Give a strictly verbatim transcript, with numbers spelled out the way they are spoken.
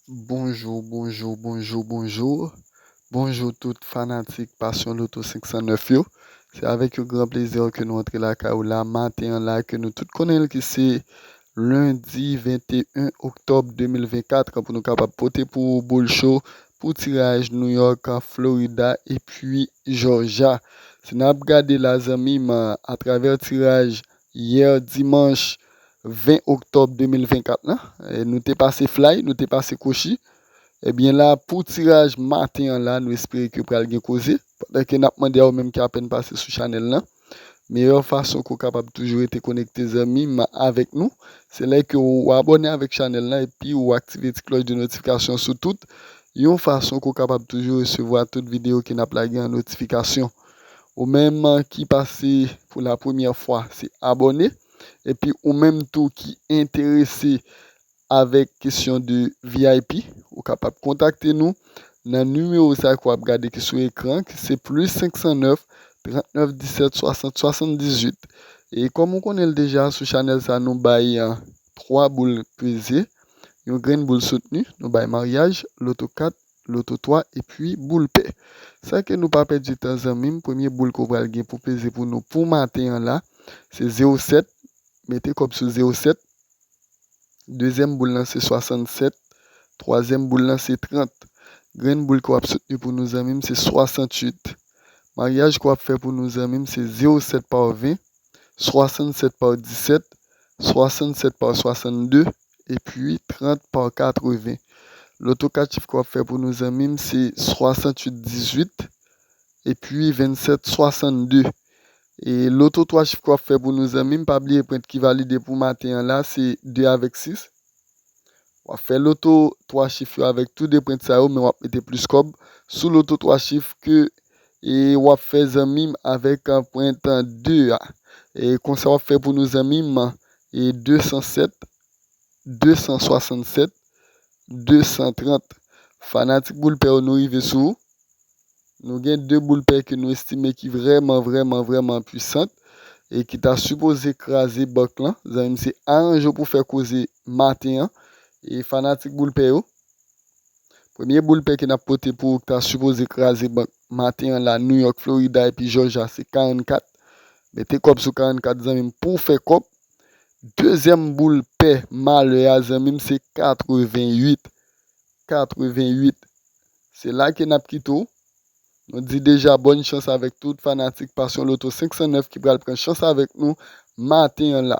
Bonjou, bonjou, bonjou, bonjou. Bonjou tout fanatik Passion Lotto senk san nèf yo. Se avèk yon gran plezi ke nou antre lakay ou la maten an la, ke nou tout konnen l ki se lendi venteyen oktòb de mil vennkat, pou nou kapab pote pou ou boul cho pou tiraj New York, Florida epi Georgia. Si n ap gade la, zanmi m, atravè tiraj yè dimanch ven oktòb de mil vennkat lan, e, nou te pase fly, nou te pase kochi. Ebyen la, pou tiraj maten an la, nou espere ke pral gen koze. Pandan ke n ap mande a ou menm ki apèn pase sou chanèl lan, meyè fason ke w kapab toujou rete konekte, zanmi m, avèk nou, se lè ke w abòne avèk chanèl lan epi w aktive ti klòch de notifikasyon sou tout, yon fason ke w kapab toujou resevwa tout videyo ke n ap lage an notifikasyon. Ou menm ki pase pou la premyè fwa, se abòne. Epi ou menm tou ki enterese avèk kesyon de V I P, ou kapab kontakte nou nan nimewo sa ke w ap gade ki sou ekran, ki se plis senk san nèf, trant nèf, disèt, swasant, swasanndizuit. E kòm ou konnen l deja, sou chanèl sa, nou bay, a, twa boul peze, yon grenn boul soutni, nou bay maryaj, loto kat, loto twa, epi boul pè. San ke nou pa pèdi tan, zanmi m, premye boul ke w pral gen pou peze pou nou pou maten an la, se zewo sèt, mete kòb sou zewo sèt. Dezyèm boul lan se swasannsèt. Twazyèm boul lan se trant. Grenn boul ke w ap soutni pou nou, zanmi m, se swasantuit. Maryaj ke w ap fè pou nou, zanmi m, se zewo sèt pa ven, swasannsèt pa disèt, swasannsèt pa swasannde, epi trant pa katreven. Loto kat chif ke w ap fè pou nou, zanmi m, se swasantuit dizuit, epi vennsèt swasannde. E loto twa chif ke w ap fè pou nou, zanmi m, pa bliye pwent ki valide pou maten an la, se de avèk sis. W ap fè loto twa chif yo avèk tou de pwent sa yo, men w ap mete plis kòb sou loto twa chif ke, e, w ap fè, zanmi m, avèk, a, pwent de a. E konsa w ap fè pou nou, zanmi m, e, de san sèt, de san swasannsèt, de san trant. Fanatik boul pè yo, nou rive sou ou. Nou gen de boul pè ke nou estime ki vrèman, vrèman, vrèman pwisant e ki ta sipoze kraze bank lan. Zanmi m, se aranje w pou fè koze maten an. E fanatik boul pè yo, premye boul pè ke n ap pote pou ou ki ta sipoze kraze bank maten an la, New York, Florida epi Georgia, se karannkat. Mete kòb sou karannkat, zanmi m, pou w fè kòb. Dezyèm boul pè malè a, zanmi m, se katreventuit. Katreventuit. Se la ke n ap kite w. Nou di deja bòn chans avèk tout fanatik Passion Lotto senk san nèf ki pral pran chans avèk nou maten an la.